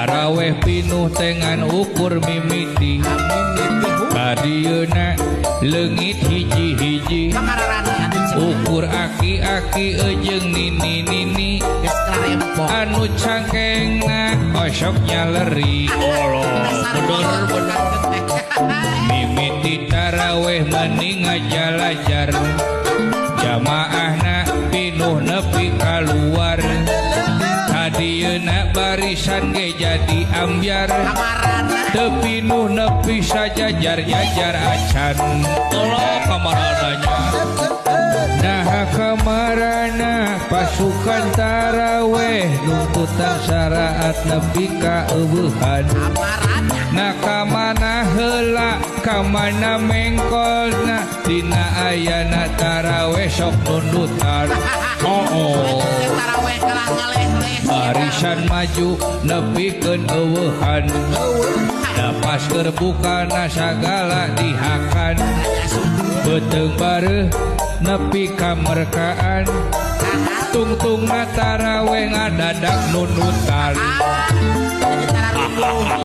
Taraweh pinuh tengan ukur mimiti. Kadieuna leungit hiji-hiji. Ukur aki-aki jeung nini-nini. Anu cangkengna osok nyaleri. Allah, bener bener. Mimiti taraweh mending ngajalajar. Jamaahna pinuh nepi kaluar. Kadieuna barisan ge jadi ambyar. Teu pinuh nepi sajajar-jajar acan. Allah kamarananya. Nah kamarana pasukan taraweh nuntutan syaraat nepi ka eueuhan. Nah kamana heula kamana mengkolna dina ayana taraweh sok nundutan. Oh, oh. Barisan maju nepikeun eueuhan. Da pas keur bukana sagala dihakan. Beuteung bareuh nepi ka merkaan. Tungtungna taraweh ngadadak nundutan.